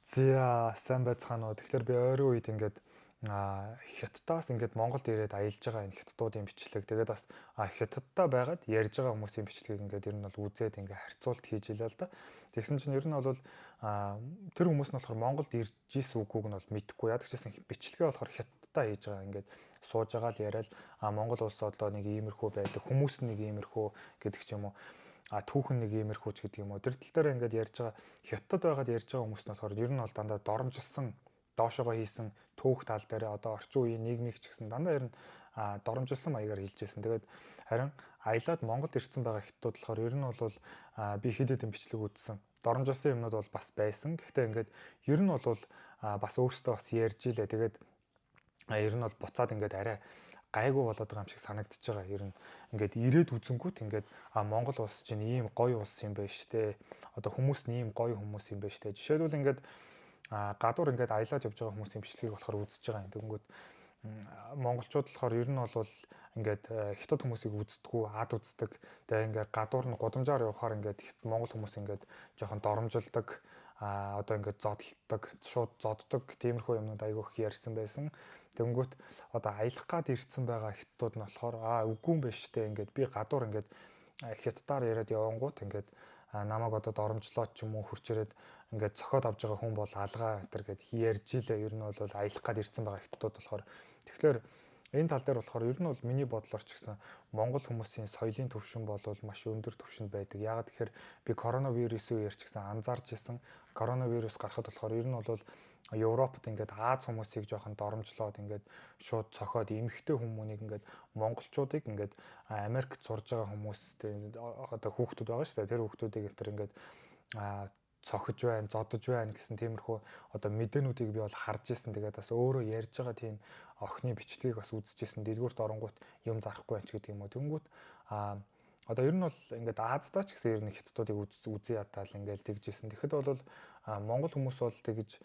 За, сайн байцгаана уу. Тэгэхээр би ойрын үед ингээд Хятадаас ингээд Монголд ирээд аялж байгаа энэ хятадуудын бичлэг. Тэгээд бас Хятадтай байгаад ярьж байгаа хүмүүсийн бичлэгийг ингээд ер нь бол үзээд ингээд харьцуулт хийж илээ л да. Тэгсэн чинь ер нь бол тэр хүмүүс нь болохоор Монголд ирж исэн үгүйг нь бол мэдэхгүй. Яг ч гэсэн бичлэгээ болохоор Хятадтай хийж байгаа, ингээд сууж байгаа л яриад Монгол улс одоо нэг иймэрхүү байдаг, хүмүүс нэг иймэрхүү гэдэг ч юм уу, түүхэн нэг иймэрхүү ч гэдэг юм уу. Тэр тал дээр ингээд ярьж байгаа, Хятад байгаад ярьж байгаа хүмүүс нь болохоор ер нь бол дандаа доромжилсан, доошогоо хийсэн түүх тал дээр, одоо орчин үеийн нийгмийг ч гэсэн дандаа ер нь доромжилсан маягаар хэлж байсан. Тэгээд харин аялаад Монголд ирсэн байгаа хятадууд болохоор ер нь бол би хэд хэдэн бичлэг үзсэн. Доромжилсан юмнууд бол бас байсан. Гэхдээ ингээд ер нь бол бас өөрсдөө бас ярьж илээ. Тэгээд ер нь бол буцаад ингээд арай гайгүй болоод байгаа юм шиг санагдчихж байгаа. Ер нь ингээд ирээд үзэнгүүт ингээд Монгол улс чинь ийм гоё улс юм байна штэ. Одоо хүмүүс нь ийм гоё хүмүүс юм байна штэ. Жишээлбэл, ингээд гадуур ингээд аялаад явж байгаа хүмүүсийн бичлэгийг болохоор үзэж байгаа юм. Тэгэнгүүт монголчууд болохоор ер нь бол ингээд хятад хүмүүсийг үздэггүй, ад үздэг. Тэгээ ингээд гадуур нь гудамжаар явахаар ингээд монгол хүмүүс ингээд жоохон доромжилдог, одоо ингээд зодтолдог, шууд зоддог тиймэрхүү юмнууд айгүй их ярьсан байсан. Тэгэнгүүт одоо аялах гад ирсэн байгаа хятадууд нь болохоор үгүй юм байна штэ, ингээд би гадуур ингээд хятадаар яриад явангуут ингээд намайг одоо доромжлоод ч юм уу, хурч ирээд ингээд цохиод авч байгаа хүн бол алгаа энэ гэд ярьж илээ. Ер нь бол аялах гад ирсэн байгаа хятадууд болохоор. Тэгэхээр энэ тал дээр болохоор ер нь бол миний бодлоор ч гэсэн Монгол хүмүүсийн соёлын түвшин бол маш өндөр түвшинд байдаг. Яагаад тэгэхээр би коронавирусын үеэр ч гэсэн анзаарч исэн. Коронавирус гарахад болохоор ер нь бол Европод ингээд Аз хүмүүсийг жоохон доромжлоод, ингээд шууд цохиод, эмэгтэй хүмүүнийг, ингээд монголчуудыг, ингээд Америкт сурж байгаа хүмүүстэй одоо хүүхдүүд байгаа шүү дээ. Тэр хүүхдүүдийг энэ төр ингээд цохиж байна, зодож байна гэсэн тиймэрхүү одоо мэдээнүүдийг би бол харж исэн. Тэгээд бас өөрөө ярьж байгаа тийм охины бичлэгийг бас үзчихсэн. Дэлгүүрт оронгуут юм зарахгүй байх ч гэдэг юм уу. Тэнгүүт одоо ер нь бол ингээд Аздаа ч гэсэн ер нь хятадуудыг үзэн ятаал ингээд тэгж исэн. Тэгэхэд бол Монгол хүмүүс бол тэгж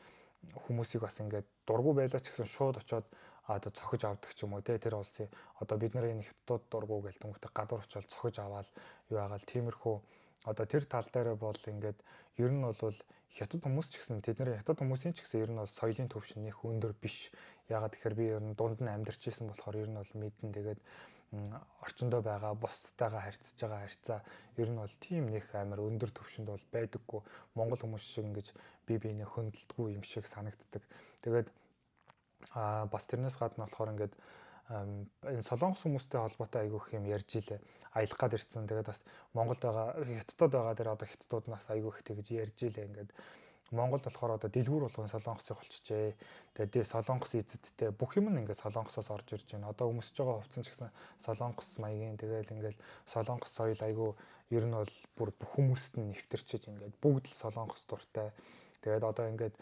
хүмүүсийг бас ингээд дургу байлаа ч гэсэн шууд очиод одоо цохиж авдаг ч юм уу те, тэр улсын одоо бид нарын энэ хятадууд дургу гэл тэнгуүтэ гадуур очиод цохиж аваал юу яагаал тиймэрхүү одоо тэр тал дээр бол ингээд ер нь бол хятад хүмүүс ч гэсэн, тэдний хятад хүмүүсийн ч гэсэн ер нь бол соёлын түвшин нэх өндөр биш. Яагаад тэгэхээр би ер нь дунд нь амьдарч исэн болохоор ер нь бол мэдэн. Тэгээд орчиндөө байгаа бусдтайгаа харьцаж байгаа харьцаа ер нь бол тийм нэх амар өндөр түвшинд бол байдаггүй. Монгол хүмүүс шиг ингэж бие биенээ хөндлөдгүй юм шиг санагддаг. Тэгээд бас тэрнээс гадна болохоор ингээд энэ солонгос хүмүүстэй холбоотой айгүй их юм ярьж илээ. Аялах гад ирсэн. Тэгээд бас Монголд байгаа, Хятадд байгаа тэр одоо хятадууд нас айгүй их тэгж ярьж илээ. Ингээд Монгол болохоор одоо дэлгүүр болгон солонгосыг олчжээ. Тэгээд солонгос эзэдтэй бүх юм нь ингээд солонгосоос орж ирж байна. Одоо өмсөж байгаа хувцсан ч гэсэн солонгос маягийн, тэгэл ингээд солонгос соёл айгүй ер нь бол бүр бүх хүмүүст нь нэвтэрчиж, ингээд бүгд л солонгос дуртай. Тэгээд одоо ингээд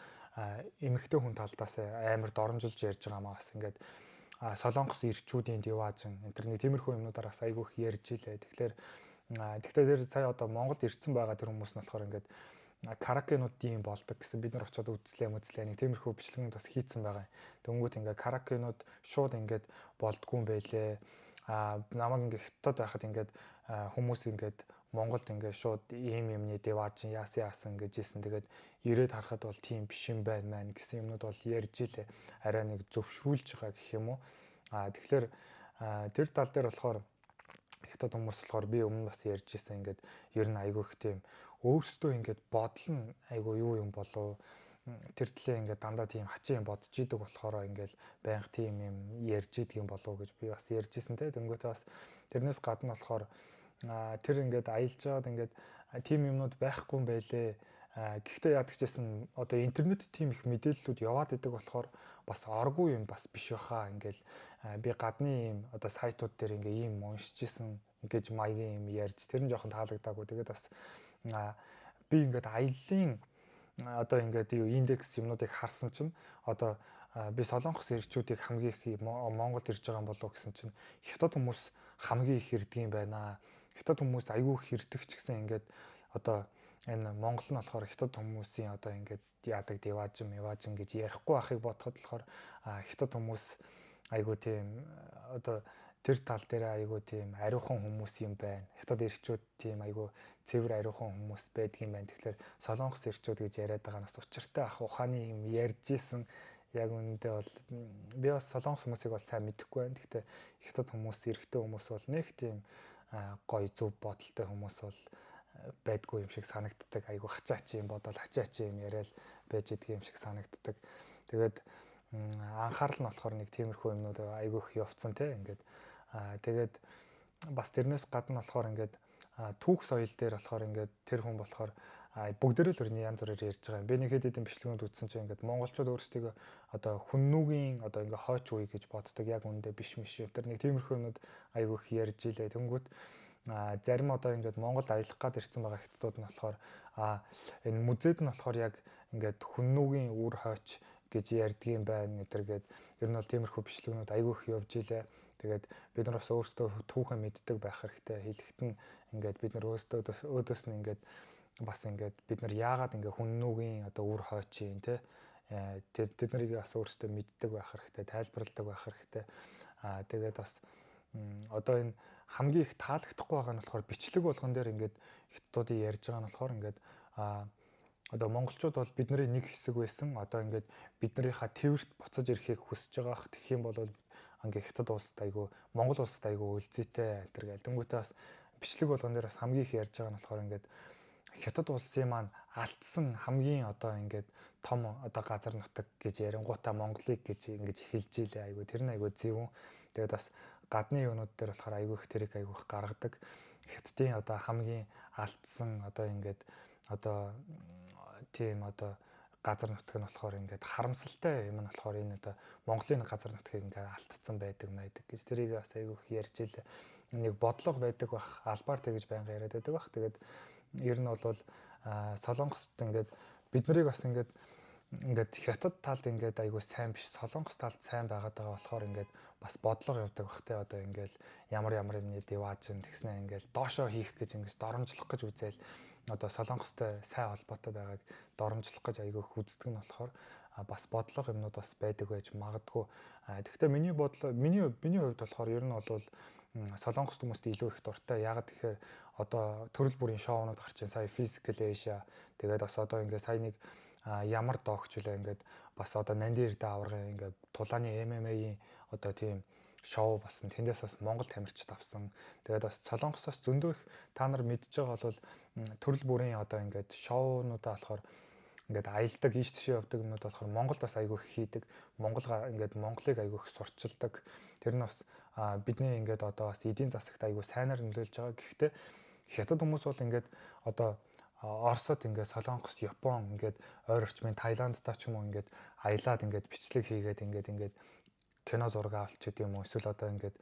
эмэгтэй хүн талдаас амар доромжилж ярьж байгаа маа бас ингээд солонгос ирчүүдийн диваажин энэ төр нэг тиймэрхүү юмнуудаар бас айгүй их ярьж илээ. Тэгэхээр тэгтээ тэр сая одоо Монголд ирсэн байгаа тэр хүмүүс нь болохоор ингээд каракенуудын болдог гэсэн, бид нар очиод үзлээ мүзлээ, нэг тиймэрхүү бичлэгнүүд бас хийцэн байгаа. Дөнгөт ингээ каракенууд шууд ингээд болдгоо юм байлээ. Намайг ингээ хятад байхад ингээд хүмүүс ингээд Монголд ингээд шууд ийм юмны диваажин яасан яасан гэж хэлсэн. Тэгээд ирээд харахад бол тийм биш юм байна маань гэсэн юмнууд бол ярьж илээ. Арай нэг зөвшрүүлж байгаа гэх юм уу. Тэгэхээр тэр тал дээр болохоор хятад хүмүүс болохоор би өмнө бас ярьж ирсэн, ингээд ер нь айгүй их тийм өөрсдөө ингээд бодол нь айгүй юу юм болов, тэр төлөө ингээд дандаа тийм хачин юм бодож идэг болохоор ингээд байнга тийм юм ярьж идэг юм болов гэж би бас ярьж исэн те. Тэнгүүтээ бас тэрнээс гадна болохоор тэр ингээд аялж байгаад ингээд тийм юмнууд байхгүй юм байлээ. Гэхдээ яадаг ч гэсэн одоо интернет тийм их мэдээллүүд яваад идэг болохоор бас оргүй юм бас биш байхаа, ингээл би гадны ийм одоо сайтууд дээр ингээ ийм уншиж исэн гэж маягийн юм ярьж, тэр нь жоохон таалагдаагүй. Тэгээд бас би ингээд аяллаа одоо ингээд юу индекс юмнуудыг харсан чинь одоо би солонгос ирчүүдийг хамгийн их Монголд ирж байгаа юм болов гэсэн чинь хятад хүмүүс хамгийн их ирдэг юм байна. Хятад хүмүүс айгүй их ирдэг ч гэсэн ингээд одоо энэ Монгол нь болохоор хятад хүмүүсийн одоо ингээд яадаг диваажин миваажин гэж ярихгүй байхыг бодоход болохоор хятад хүмүүс айгүй тийм одоо тэр тал дээр айгүй тийм ариухан хүмүүс юм байна. Хятад эрчүүд тийм айгүй цэвэр ариухан хүмүүс байдгийн байна. Тэгэхээр Солонгос эрчүүд гэж яриад байгаа нас учиртай ах ухааны юм ярьж исэн. Яг үнэндээ бол би бас Солонгос хүмүүсийг бол сайн мэдэхгүй байна. Гэхдээ хятад хүмүүс, эрэгтэй хүмүүс бол нэг тийм гоё зөв бодолтой хүмүүс бол байдгүй юм шиг санагддаг. Айгүй хачаач юм бодол хачаач юм яриад байж идэг юм шиг санагддаг. Тэгээд анхаарал нь болохоор нэг тиймэрхүү юмнууд айгүй их явцсан те ингээд. Тэгээд бас тэрнээс гадна болохоор ингээд түүх соёл дээр болохоор ингээд тэр хүн болохоор бүгдээрээ л өрний янз бүрээр ярьж байгаа юм. Би нэг хэд хэдэн бичлэгүүд үзсэн чинь ингээд монголчууд өөрсдийгөө одоо хүннүүгийн одоо ингээ хойч үе гэж боддог. Яг үүндээ биш миш. Тэр нэг тиймэрхүү юмнууд айгүй их ярьж илээ. Тэнгүүт зарим одоо ингээд Монголд аялах гад ирсэн байгаа хятадууд нь болохоор энэ музейд нь болохоор яг ингээд хүннүүгийн үр хойч гэж ярьдгийм байна гэтэргээд ер нь бол тиймэрхүү бичлэгнүүд айгүй их явж илээ. Тэгээд бид нар бас өөрсдөө түүхээ мэддэг байх хэрэгтэй. Хэлэхэд нь ингээд бид нар өөрсдөө өөдөөс нь ингээд бас ингээд бид нар яагаад ингээд хүннүүгийн одоо үр хойч юм те тэр тэд нарыг бас өөрсдөө мэддэг байх хэрэгтэй, тайлбарладаг байх хэрэгтэй. Тэгээд бас одоо энэ хамгийн их таалагдахгүй байгаа нь болохоор бичлэг болгон дээр ингээд хятадуудын ярьж байгаа нь болохоор ингээд одоо монголчууд бол бидний нэг хэсэг байсан. Одоо ингээд биднийхээ тэрт буцаж ирэхийг хүсэж байгаа х. Тэгэх юм бол ингээд хятад улсад айгүй, Монгол улсад айгүй үлзийтэй энэ төр гэл. Тэнгүүтээ бас бичлэг болгон дээр бас хамгийн их ярьж байгаа нь болохоор ингээд хятад улсын маань алдсан хамгийн одоо ингээд том одоо газар нутаг гэж ярингуудаа Монголыг гэж ингэж хэлж ийлээ айгүй. Тэр нь айгүй зөвүүн. Тэгээд бас гадны юунууд дээр болохоор айгүй их тэрийг айгүй их гаргадаг. Хятадын одоо хамгийн алдсан одоо ингээд одоо тийм одоо газар нутаг нь болохоор ингээд харамсалтай юм нь болохоор энэ одоо Монголын газар нутгийг ингээд алдсан байдаг майдаг гэж тэрийг бас айгүй их ярьж ийлээ. Нэг бодлого байдаг бах, албаар тэгж байнга яриад байдаг бах. Тэгээд ер нь бол Солонгост ингээд бид нарыг бас ингээд хятад талд ингээд айгүй сайн биш, Солонгос талд сайн байгаад байгаа болохоор ингээд бас бодлого явдаг бах те. Одоо ингээд ямар ямар юмны диваажин тэгснэ ингээд доошоо хийх гэж ингээд доромжлох гэж үзээл одоо Солонгостой сайн холбоотой байгааг доромжлох гэж айгүй их үздэг нь болохоор бас бодлого юмнууд бас байдаг байж магадгүй. Тэгэхдээ миний бодлоо миний хувьд болохоор ер нь бол Солонгос хүмүүст илүү их дуртай. Яагаад тэгэхээр одоо төрөл бүрийн шоунууд гарч ийн. Сая Physical Asia тэгээд бас одоо ингээд сая нэг ямар догч үлээ ингээд бас одоо Нандин Эрдэ аваргын ингээд тулааны MMA-ийн одоо тийм шоу болсон. Тэндээс бас Монгол тамирчид авсан. Тэгээд бас Солонгосоос зөндөө их та нар мэдж байгаа бол төрөл бүрийн одоо ингээд шоунуудаа болохоор ингээд аялдаг, ийш тийш явдаг юмнууд болохоор Монголд бас айгүй их хийдэг. Монгол ингээд Монголыг айгүй их сурчилдаг. Тэр нь бас бидний ингээд одоо бас эдийн засагт айгүй сайнаар нөлөөлж байгаа. Гэхдээ хятад хүмүүс бол ингээд одоо Оросод ингээд Солонгос, Япон ингээд ойр орчмын Таиландтай ч юм уу ингээд аялаад ингээд бичлэг хийгээд ингээд кино зураг авалт ч гэдэм юм уу эсвэл одоо ингээд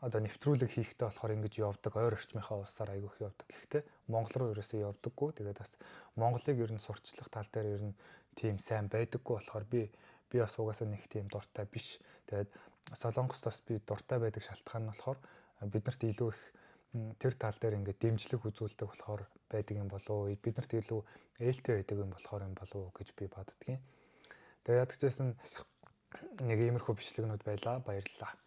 одоо нэвтрүүлэг хийхдээ болохоор ингэж явдаг, ойр орчмынхаа улсаар айгүй их явдаг. Гэхдээ Монгол руу ерөөсөө явдаггүй. Тэгээд бас Монголыг ер нь сурчлах тал дээр ер нь тийм сайн байдаггүй болохоор би бас угаасаа нэг тийм дуртай биш. Тэгээд Солонгост бас би дуртай байдаг шалтгаан нь болохоор биднэрт илүү их тэр тал дээр ингээд дэмжлэг үзүүлдэг болохоор байдаг юм болов уу? Биднэрт илүү ээлтэй байдаг юм болохоор юм болов уу гэж би боддгийн. Тэгээд ядагчсэн нэг иймэрхүү бичлэгнүүд байлаа. Баярлалаа.